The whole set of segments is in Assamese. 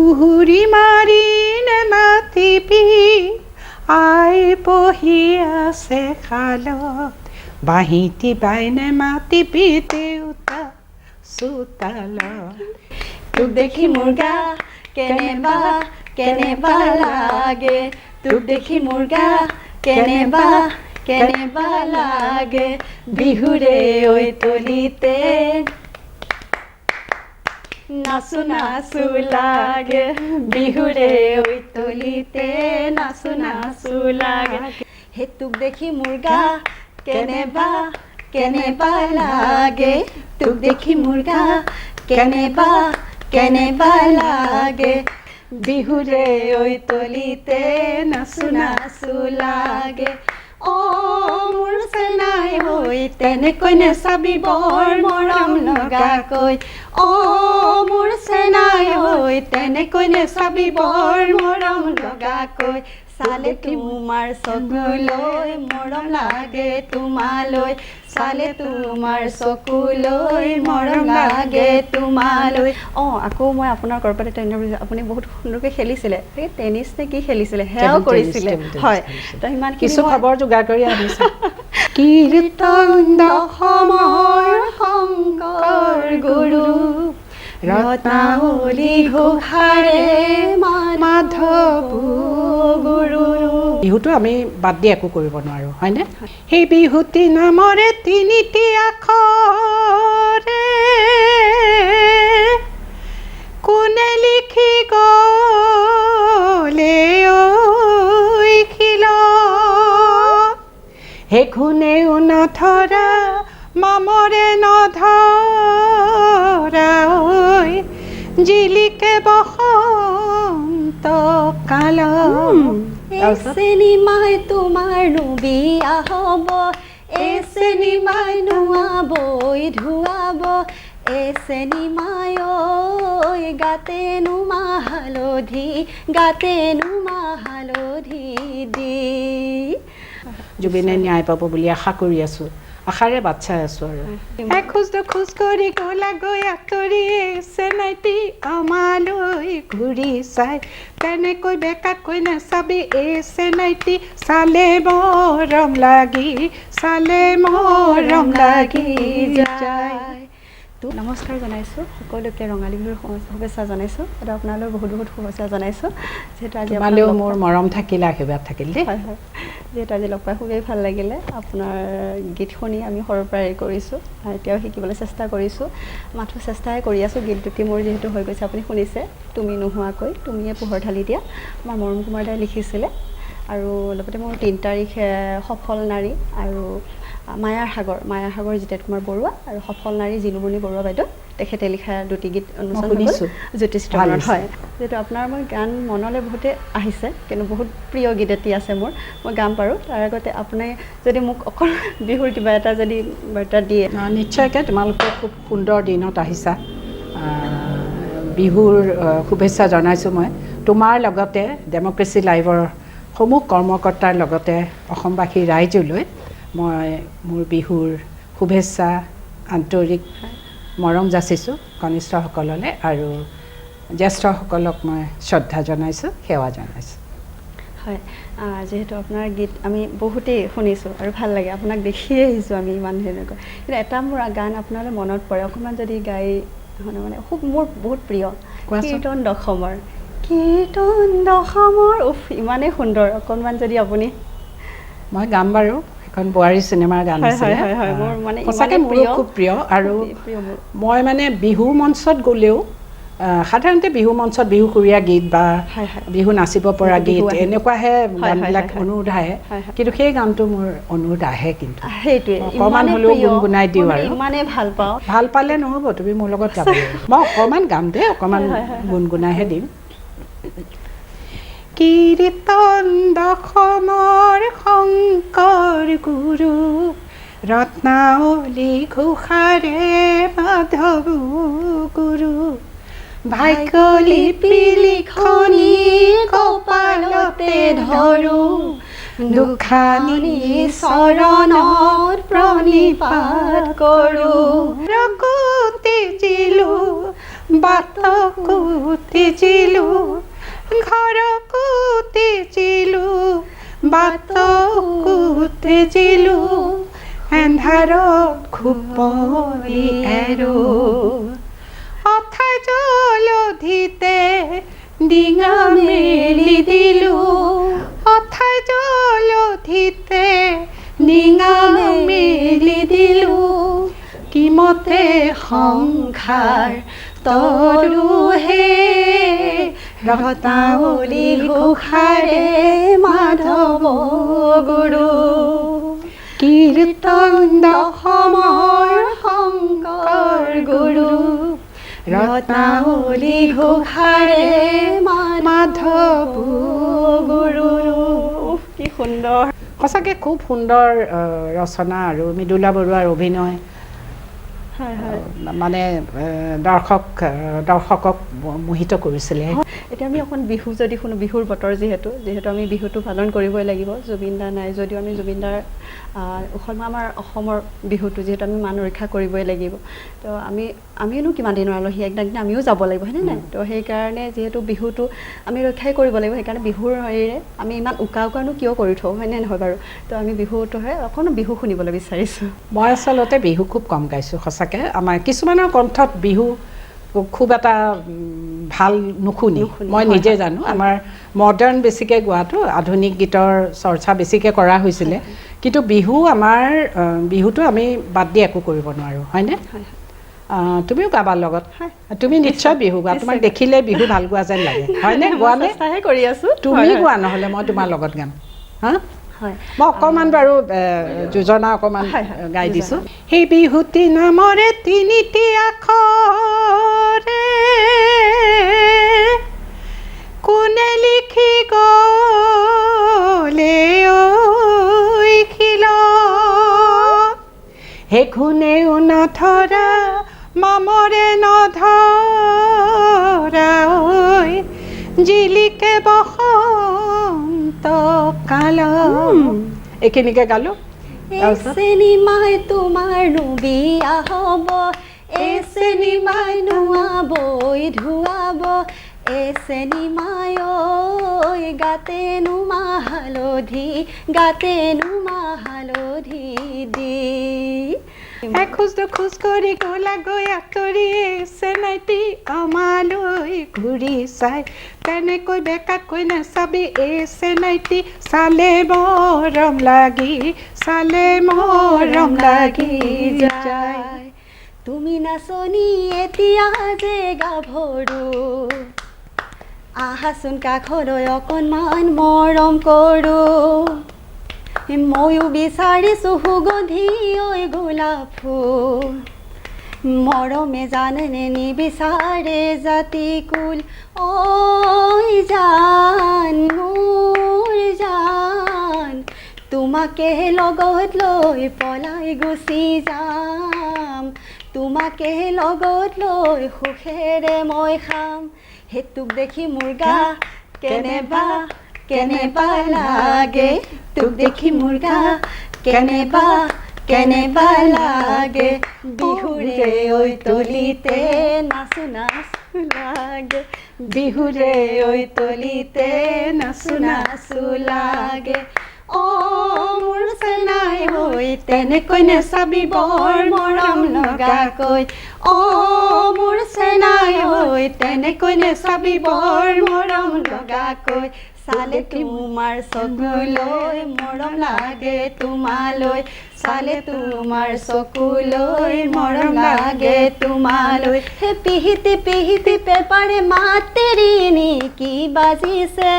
সুহুৰি মাৰি নেমাতিবি, আই বহি আছে শালত, বাঁহীটি বাই নেমাতিবি দেউতা চোতালত। তোক দেখি মোৰ গা কেনেবা কেনেবা লাগে, তোক দেখি মোৰ গা কেনেবা কেনেবা লাগে, বিহুৰে ঐ তলিতে নাচো নাচো লাগে, বিহুৰে ঐ তলিতে নাচো নাচো লাগে। সেই তোক দেখি মোৰ গা কেনেবা কেনেবা লাগে, তোক দেখি মোৰ গা কেনেবা কেনেবা লাগে, বিহুৰে ঐ তলিতে নাচো নাচো লাগে। অ মোৰ চেনাই ঐ তেনেকৈ নেচাবি বৰ মৰম লগাকৈ, অ মোৰ চেনাই ঐ তেনেকৈ নেচাবি বৰ মৰম লগাকৈ, চালে তোমাৰ চকুলৈ মৰম লাগে তোমালৈ, চালে তোমাৰ চকুলৈ মৰম লাগে তোমালৈ। অঁ, আকৌ মই আপোনাৰ ক'ৰবাত এটা ইণ্টাৰভিউ, আপুনি বহুত সুন্দৰকৈ খেলিছিলে, এই টেনিছ নে কি খেলিছিলে, সেয়াও কৰিছিলে। হয়, তো সিমানখিনি কিছু খবৰ যোগাৰ কৰি আনিছে। কীৰ্তন দশমৰ শংকৰ গুৰু, ৰত্নাৱলী ঘোষাৰে মাধৱ গুৰু। বিহুটো আমি বাদ দি একো কৰিব নোৱাৰোঁ, হয়নে? সেই বিহুটি নামৰে তিনিটি আখৰে কোনে লিখি গ'লে ঐ শিলত, হে ঘূণেও নধৰা মামৰে নধৰা ঐ জিলিকে বসন্ত কাল। চেনিমাই তোমাৰনো বিয়া হ'ব, এ চেনিমাই নোৱাবৈ ধুৱাব, এ চেনিমাই ঐ গাতে নুমা হালধি, গাতে নুমা হালধি দি। জুবিনে ন্যায় পাব বুলি আশা কৰি আছোঁ, আশাৰে বাট চাই আছোঁ। আৰু এখোজ দুখোজ কৰি গ'লা গৈ আঁতৰি, চেনাইটি আমালৈ ঘূৰি চাই তেনেকৈ বেকাকৈ নাচাবি, এই চেনাইটি চালে মৰম লাগি, চালে মৰম লাগি যায়। নমস্কাৰ জনাইছোঁ সকলোকে, ৰঙালী বিহুৰ শুভেচ্ছা জনাইছোঁ আৰু আপোনালৈ বহুত বহুত শুভেচ্ছা জনাইছোঁ। যিহেতু আজি তোমালৈও মোৰ মৰম থাকিল, আশীৰ্বাদ থাকিল দেই। হয় হয়, যিহেতু আজি লগ পাই খুবেই ভাল লাগিলে। আপোনাৰ গীত শুনি আমি সৰুৰ পৰাই কৰিছোঁ আৰু এতিয়াও শিকিবলৈ চেষ্টা কৰিছোঁ, মাথো চেষ্টাহে কৰি আছোঁ। গীত দুটি মোৰ যিহেতু হৈ গৈছে, আপুনি শুনিছে, তুমি নোহোৱাকৈ তুমিয়ে পোহৰ ঢালি দিয়া, আমাৰ মৰম কুমাৰ দাই লিখিছিলে। আৰু লগতে মোৰ 3 তাৰিখে সফল নাৰী আৰু মায়াৰ সাগৰ, মায়াৰ সাগৰ জিতেন কুমাৰ বৰুৱা আৰু সফল নাৰী জিনুমণি বৰুৱা বাইদেউ, তেখেতে লিখা দুটি গীত অনুষ্ঠান হৈ গ'ল জ্যোতি চিত্ৰবনত। হয়, যিহেতু আপোনাৰ মই গান মনলৈ বহুতে আহিছে, কিন্তু বহুত প্ৰিয় গীত এটি আছে মোৰ, মই গাম পাৰোঁ। তাৰ আগতে আপুনি যদি মোক অকল বিহুৰ কিবা এটা যদি বাৰ্তা দিয়ে। নিশ্চয়কৈ, তোমালোকে খুব সুন্দৰ দিনত আহিছা। বিহুৰ শুভেচ্ছা জনাইছোঁ মই তোমাৰ লগতে ডেম'ক্ৰেচি লাইভৰ সমূহ কৰ্মকৰ্তাৰ লগতে অসমবাসী ৰাইজলৈ মই মোৰ বিহুৰ শুভেচ্ছা, আন্তৰিক মৰম যাচিছোঁ কনিষ্ঠসকললৈ আৰু জ্যেষ্ঠসকলক মই শ্ৰদ্ধা জনাইছোঁ, সেৱা জনাইছোঁ। হয়, যিহেতু আপোনাৰ গীত আমি বহুতেই শুনিছোঁ আৰু ভাল লাগে, আপোনাক দেখিয়ে আহিছোঁ আমি ইমান ধুনীয়াকৈ। কিন্তু এটা মোৰ গান আপোনালৈ মনত পৰে, অকণমান যদি গাই মানে খুব মোৰ বহুত প্ৰিয়, কীৰ্তন দশমৰ, কীৰ্তন দশমৰ, উফ ইমানেই সুন্দৰ, অকণমান যদি আপুনি। মই গাম বাৰু, এখন বোৱাৰী চিনেমাৰ গান আছিলে, সঁচাকৈ মোৰো খুব প্ৰিয়। আৰু মই মানে বিহু মঞ্চত গ'লেও সাধাৰণতে বিহু মঞ্চত বিহু সুৰীয়া গীত বা বিহু নাচিব পৰা গীত এনেকুৱাহে গানবিলাক অনুৰোধ আহে, কিন্তু সেই গানটো মোৰ অনুৰোধ আহে, কিন্তু সেইটোৱে অকণমান হ'লেও গুণগুণাই দিওঁ। আৰু ইমানেই ভাল পাওঁ। ভাল পালে নহ'ব, তুমি মোৰ লগত গাব লাগিব। মই অকণমান গাম দেই, অকণমান গুণগুণাইহে দিম। কীৰ্তন দশমৰ শংকৰ গুৰু, ৰত্নাৱলী ঘোষাৰে মাধৱ গুৰু, ভাগ্যলিপি লিখনি কপালতে ধৰো, দুখানি চৰণত প্ৰণিপাত কৰোঁ, ৰঘুতে জিলো বাটকো তেজিলো, ঘৰকো তেজিলো, বাটকো তেজিলো, এন্ধাৰত খুপৰি এৰো। অথা জলধিতে ডিঙা মেলি দিলো, অথা জলধিতে ডিঙা মেলি দিলো, কিমতে সংসাৰ তৰো হে ৰতাৱলী ঘোষাৰে মাধৱ গুৰু। কীৰ্তন দশমৰ শংকৰ গুৰু, ৰত্নাৱলী ঘোষাৰে মাধৱ গুৰু। কি সুন্দৰ, সঁচাকৈ খুব সুন্দৰ ৰচনা আৰু মৃদুলা বৰুৱাৰ অভিনয় মানে দৰ্শকক মোহিত কৰিছিলে। এতিয়া আমি অকণ বিহু যদি শুনো, বিহুৰ বতৰ যিহেতু আমি বিহুটো পালন কৰিবই লাগিব। জুবিন দা নাই যদিও আমি জুবিন দাৰ আমাৰ অসমৰ বিহুটো যিহেতু আমি মান ৰক্ষা কৰিবই লাগিব। তো আমিনো কিমান দিনৰ আলহী, একদিন আমিও যাব লাগিব, হয়নে নাই? তো সেইকাৰণে যিহেতু বিহুটো আমি ৰক্ষাই কৰিব লাগিব, সেইকাৰণে বিহুৰ হেৰিৰে আমি ইমান উকা উকানো কিয় কৰি থওঁ, হয়নে নহয় বাৰু? তো আমি বিহুটোহে অকণ বিহু শুনিবলৈ বিচাৰিছোঁ। মই আচলতে বিহু খুব কম গাইছোঁ সঁচাকৈ। আমাৰ কিছুমানৰ কণ্ঠত বিহু খুব এটা ভাল নুশুনি, মই নিজে জানো। আমাৰ মডাৰ্ণ বেছিকৈ গোৱাটো, আধুনিক গীতৰ চৰ্চা বেছিকৈ কৰা হৈছিলে, কিন্তু বিহু আমাৰ বিহুটো আমি বাদ দি একো কৰিব নোৱাৰোঁ, হয়নে? তুমিও গাবা লগত, তুমি নিশ্চয় বিহু গোৱা, তোমাক দেখিলে বিহু ভাল গোৱা যেন লাগে, হয়নে? গোৱানে? কৰি আছোঁ। তুমি গোৱা, নহ'লে মই তোমাৰ লগত গাম। হা, মই অকণমান বাৰু যোজনা অকণমান গাই দিছোঁ। সেই বিহুটি নামৰে তিনিটি আখৰে কোনে লিখি গ'লে ঐ শিলত, হে ঘূণেও নধৰা মামৰে নধৰা ঐ জিলিকে বসন্ত কাল। এইখিনিকে গালো। চিনেমাই তোমাৰনো বিয়া হ'ব, এই চিনেমাই নোৱাবই ধুৱাব, এই চিনেমাই ঐ গাতেনো মাহ হালধি, গাতেনো মাহ হালধি দি। এখোজ দুখোজ কৰি গ'লা গৈ আঁতৰি, চেনাইটি আমালৈ ঘূৰি চাই, তেনেকৈ বেকাকৈ নাচাবি এই চেনাইটি, চালে মৰম লাগি, চালে মৰম লাগি যায়। তুমি নাচনী এতিয়া যে গাভৰু, আহাচোন কাষলৈ অকণমান মৰম কৰোঁ, ময়ো বিচাৰিছোঁ সুগন্ধি ঐ গোলাপ ফুল, মৰমে জানেনে নিবিচাৰে জাতি কুল, ঐ জান মোৰ জান, তোমাকে লগত লৈ পলাই গুচি যাম, তোমাকে লগত লৈ সুখেৰে মই খাম, সেইটোক দেখি মোৰ গা কেনেবা কেনেবা লাগে, তোক দেখি মোৰ গা কেনেবা কেনেবা লাগে, বিহুৰে ঐ তলিতে নাচো নাচো লাগে, বিহুৰে ঐ তলিতে নাচো নাচো লাগে। অ মোৰ চেনাই ঐ তেনেকৈ নেচাবি বৰ মৰম লগাকৈ, অ মোৰ চেনাই ঐ তেনেকৈ নেচাবি বৰ মৰম লগাকৈ, চালে তোমাৰ চকুলৈ মৰম লাগে তোমালৈ, চালে তোমাৰ চকুলৈ মৰম লাগে তোমালৈ। হে পিহিতি পিহিতি পেপাৰে মাতেৰি কি বাজিছে,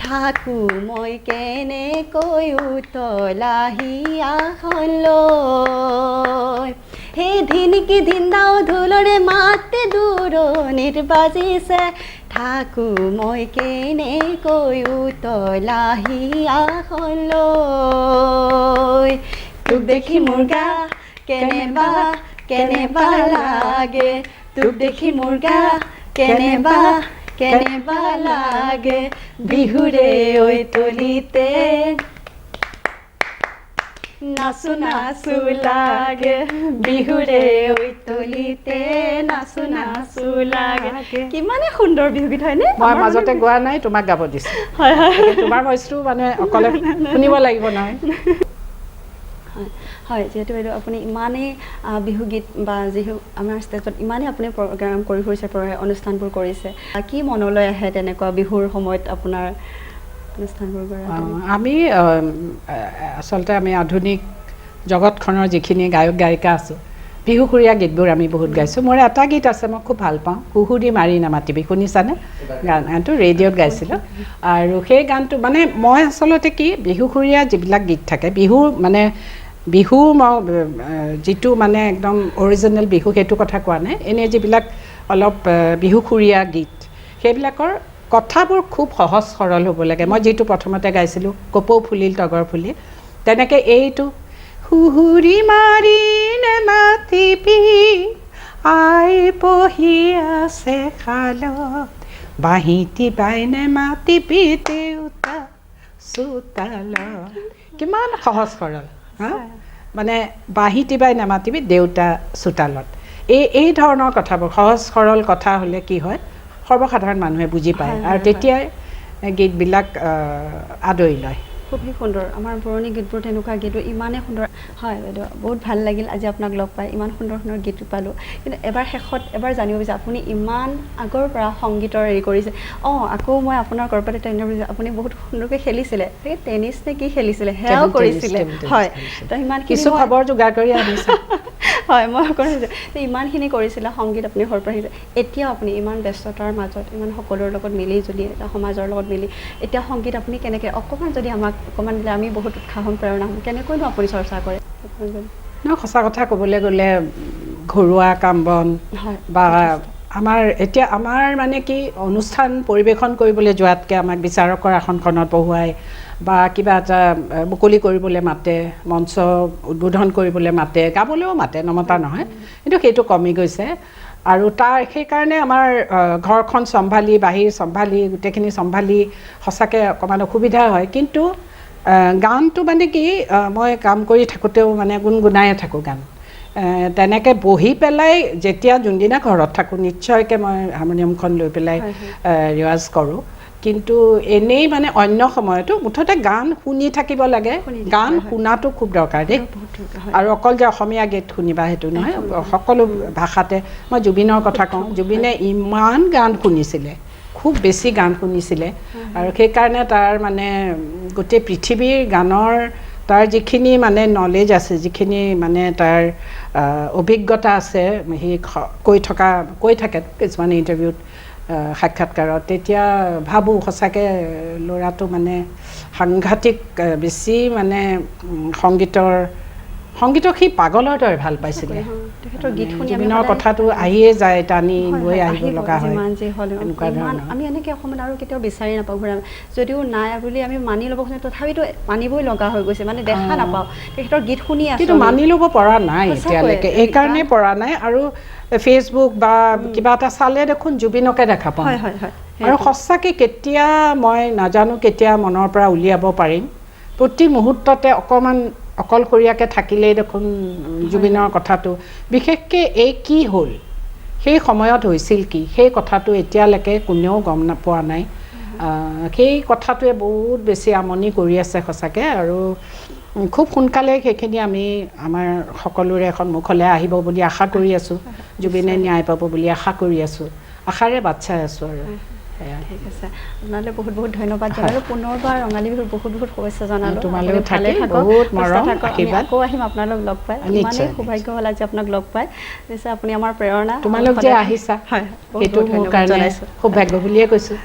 থাকো মই কেনেকৈ উতলা হিয়াখন লৈ, হে ধিনকি ধিন্দাও ঢোলৰে মাতে দূৰণিত বাজিছে, থাকো মই কেনেকৈ উতলা হিয়াখন লৈ, তোক দেখি মোৰ গা কেনেবা কেনেবা লাগে, তোক দেখি মোৰ গা কেনেবা কেনেবা লাগে, বিহুৰে ঐ তলিতে। নাচো নাচো লাগে বিহুৰে ঐতলিতে নাচো নাচো লাগে। কিমানে সুন্দৰ বিহুগীত হয়নে? মই মাজতে গোৱা নাই, তোমাক গাব দিছোঁ। হয় হয়, তোমাৰ ভইচটো মানে অকলে শুনিব লাগিব নহয়। হয় হয়, যিহেতু বাইদেউ আপুনি ইমানেই বিহুগীত বা যিহেতু আমাৰ ষ্টেজত ইমানেই আপুনি প্ৰগ্ৰাম কৰি ফুৰিছে, অনুষ্ঠানবোৰ কৰিছে, কি মনলৈ আহে তেনেকুৱা বিহুৰ সময়ত আপোনাৰ অনুষ্ঠানবোৰ কৰা? আমি আচলতে আমি আধুনিক জগতখনৰ যিখিনি গায়ক গায়িকা আছোঁ, বিহুসুৰীয়া গীতবোৰ আমি বহুত গাইছোঁ। মোৰ এটা গীত আছে মই খুব ভাল পাওঁ, সুহুৰি মাৰি নামাতিবি, শুনিছানে? গানটো ৰেডিঅ'ত গাইছিলোঁ। আৰু সেই গানটো মানে মই আচলতে কি, বিহুসুৰীয়া যিবিলাক গীত থাকে, বিহু মানে বিহু মই যিটো মানে একদম অৰিজিনেল বিহু সেইটো কথা কোৱা নাই, এনেই যিবিলাক অলপ বিহুসুৰীয়া গীত সেইবিলাকৰ কথাবোৰ খুব সহজ সৰল হ'ব লাগে। মই যিটো প্ৰথমতে গাইছিলোঁ, কপৌ ফুলিল তগৰ ফুলি, তেনেকৈ এইটো সুহুৰি মাৰি নেমাতিবি আই বহি আছে শালত, বাঁহীটি বাই নেমাতিবি দেউতা চোতালত। কিমান সহজ সৰল, হা, মানে বাঁহীটি বাই নেমাতিবি দেউতা চোতালত, এই ধৰণৰ কথাবোৰ সহজ সৰল কথা হ'লে কি হয়, সৰ্বসাধাৰণ মানুহে বুজি পায় আৰু তেতিয়াই গীতবিলাক আদৰি লয়। খুবেই সুন্দৰ আমাৰ পুৰণি গীতবোৰ, তেনেকুৱা গীতবোৰ ইমানেই সুন্দৰ হয়। বাইদেউ বহুত ভাল লাগিল আজি আপোনাক লগ পাই, ইমান সুন্দৰ সুন্দৰ গীত পালোঁ। কিন্তু এবাৰ শেষত এবাৰ জানিব বিচাৰোঁ, আপুনি ইমান আগৰ পৰা সংগীতৰ হেৰি কৰিছে, অঁ আকৌ মই আপোনাৰ ক'ৰবাত এটা ইণ্টাৰভিউ, আপুনি বহুত সুন্দৰকৈ খেলিছিলে, সেই টেনিছ নে কি খেলিছিলে, সেয়াও কৰিছিলে, হয়, তো ইমানখিনি কিছু খবৰ যোগাৰ কৰি আনিছে। হয়, মই কৰিছোঁ, ইমানখিনি কৰিছিলে সংগীত আপুনি সৰুৰ পৰা শিকিছে, এতিয়াও আপুনি ইমান ব্যস্ততাৰ মাজত ইমান সকলোৰে লগত মিলি জুলি এটা সমাজৰ লগত মিলি এতিয়া সংগীত আপুনি কেনেকৈ অকণমান যদি আমাক অকণমান দিলে আমি বহুত উৎসাহ প্ৰেৰণা হ'ম, কেনেকৈনো আপুনি চৰ্চা কৰে? ন, সঁচা কথা ক'বলৈ গ'লে ঘৰুৱা কাম বন বা আমাৰ এতিয়া আমাৰ মানে কি অনুষ্ঠান পৰিৱেশন কৰিবলৈ যোৱাতকৈ আমাক বিচাৰকৰ আসনখনত বহুৱাই বা কিবা এটা মুকলি কৰিবলৈ মাতে, মঞ্চ উদ্বোধন কৰিবলৈ মাতে, গাবলৈও মাতে, নমতা নহয়, কিন্তু সেইটো কমি গৈছে। আৰু তাৰ সেইকাৰণে আমাৰ ঘৰখন চম্ভালি, বাহিৰ চম্ভালি, গোটেইখিনি চম্ভালি সঁচাকৈ অকণমান অসুবিধা হয়। কিন্তু গানটো মানে কি, মই কাম কৰি থাকোঁতেও মানে গুণগুণায়ে থাকোঁ গান, তেনেকৈ বহি পেলাই যেতিয়া যোনদিনা ঘৰত থাকোঁ নিশ্চয়কৈ মই হাৰমনিয়ামখন লৈ পেলাই ৰিৱাজ কৰোঁ। কিন্তু এনেই মানে অন্য সময়তো মুঠতে গান শুনি থাকিব লাগে, গান শুনাটো খুব দৰকাৰ দেই। আৰু অকল যে অসমীয়া গীত শুনিবা সেইটো নহয়, সকলো ভাষাতে। মই জুবিনৰ কথা কওঁ, জুবিনে ইমান গান শুনিছিলে, খুব বেছি গান শুনিছিলে, আৰু সেইকাৰণে তাৰ মানে গোটেই পৃথিৱীৰ গানৰ তাৰ যিখিনি মানে নলেজ আছে, যিখিনি মানে তাৰ অভিজ্ঞতা আছে, সি কৈ থাকে কিছুমান ইণ্টাৰভিউত, সাক্ষাৎকাৰত, তেতিয়া ভাবোঁ সঁচাকৈ ল'ৰাটো মানে সাংঘাতিক বেছি মানে সংগীতক সি পাগলৰ দৰে ভাল পাইছিলে। জুবিনৰ কথাটো আহিয়ে যায়, টানি গৈ আহিব লগা হয়। আমি এনেকৈ অসমত আৰু কেতিয়াও বিচাৰি নাপাওঁ, ঘূৰা যদিও নাই বুলি আমি মানি ল'ব খোজোঁ, তথাপিতো মানিবই লগা হৈ গৈছে, মানে দেখা নাপাওঁ তেখেতৰ গীত শুনি আছোঁ, কিন্তু মানি ল'ব পৰা নাই এতিয়ালৈকে, এইকাৰণেই পৰা নাই। আৰু ফেচবুক বা কিবা এটা চালে দেখোন জুবিনকে দেখা পাওঁ। আৰু সঁচাকৈ কেতিয়া মই নাজানো, কেতিয়া মনৰ পৰা উলিয়াব পাৰিম, প্ৰতি মুহূৰ্ততে অকণমান অকলশৰীয়াকৈ থাকিলেই দেখোন জুবিনৰ কথাটো, বিশেষকৈ এই কি হ'ল সেই সময়ত হৈছিল কি, সেই কথাটো এতিয়ালৈকে কোনেও গম পোৱা নাই। সেই কথাটোৱে বহুত বেছি আমনি কৰি আছে সঁচাকৈ। আৰু খুব সোনকালে সেইখিনি আমি আমাৰ সকলোৰে সন্মুখলৈ আহিব বুলি আশা কৰি আছোঁ, জুবিনে ন্যায় পাব বুলি আশা কৰি আছোঁ, আশাৰে বাট চাই আছোঁ। আৰু ঠিক আছে, আপোনালৈ বহুত বহুত ধন্যবাদ জনালোঁ। পুনৰবাৰ ৰঙালী বিহুৰ বহুত বহুত শুভেচ্ছা জনালোঁ। তোমালৈও থাকিল বহুত মৰম, আশীৰ্বাদ। আকৌ আহিম আপোনালোক লগ পাই, ইমানেই সৌভাগ্য হ'ল আজি আপোনাক লগ পাই। নিশ্চয় আপুনি আমাৰ প্ৰেৰণা, তোমালোক যে আহিছা সেইটো মোৰ কাৰণে সৌভাগ্য বুলিয়ে কৈছোঁ।